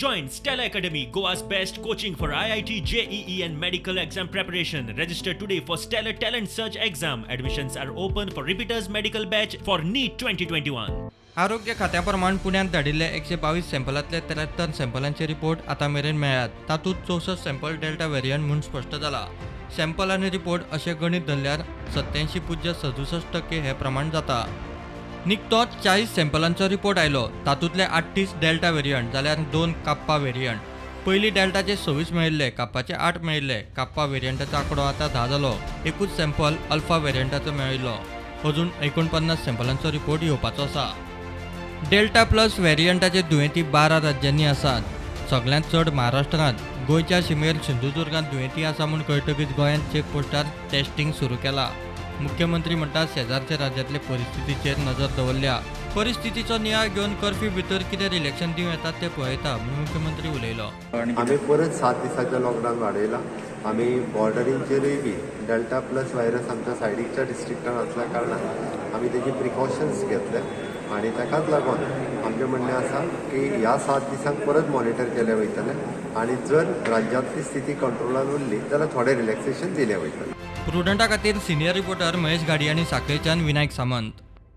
Join Stellar Academy, Goa's best coaching for IIT, JEE and medical exam preparation. Register today for Stellar Talent Search exam. Admissions are open for repeaters medical batch for NEET 2021. आरोग्य खात्या प्रमाण पुण्यांत धाडिल्ले 122 सॅम्पलांतले 73 सॅम्पलांचे report आतां मेरेन मेळ्ळ्यात. तातूंत 64 sample delta variant म्हूण स्पश्ट जाला. सॅम्पल आनी रिपोर्ट अशें गणीत धरल्यार 87.67% हें प्रमाण जाता. निकतोच 40 सॅम्पलांचो रिपोर्ट आयलो. तातूंतले 38 डेल्टा व्हेरियंट जाल्यार 2 काप्पा व्हेरियंट. पयलीं डेल्टाचे 26 मेळिल्ले, काप्पाचे 8 मेळिल्ले. काप्पा व्हेरियंटाचो आंकडो आतां 10 जालो. एकूच सॅम्पल अल्फा व्हेरियंटाचो मेळिल्लो. अजून 49 सॅम्पलांचो रिपोर्ट येवपाचो आसा. डेल्टा प्लस व्हेरियंटाचे दुयेंती 12 राज्यांनी आसात. सगळ्यांत चड महाराष्ट्रांत. गोंयच्या शिमेर सिंधुदुर्गांत दुयेंती आसा म्हूण कळटकीच गोंयांत चेकपोस्टार टेस्टिंग सुरू केला. मुख्यमंत्री म्हणटा शेजारच्या राज्यांतले परिस्थितीचेर नजर दवरल्या. परिस्थितीचो नियाळ घेवन कर्फ्यू भितर कितें रिलॅक्शन दिवं येता तें पळयता म्हूण मुख्यमंत्री उलयलो. आमी परत 7 दिसांचें लॉकडावन वाडयलां. आमी बॉर्डरींचेरूय बी डेल्टा प्लस व्हायरस आमच्या सायडीकच्या डिस्ट्रिक्टान आसल्या कारणान आमी तेजी प्रिकॉशन्स घेतले आनी ताकाच लागून आमचें म्हणणें आसा की ह्या 7 दिसांक परत मॉनिटर केलें वयतलें आनी जर राज्यांतली स्थिती कंट्रोलान उरली जाल्यार थोडें रिलॅक्सेशन दिलें वयतलें. प्रुडंटा खातीर सिनियर रिपोर्टर महेश घाडी आनी साखळेच्यान विनायक सामंत.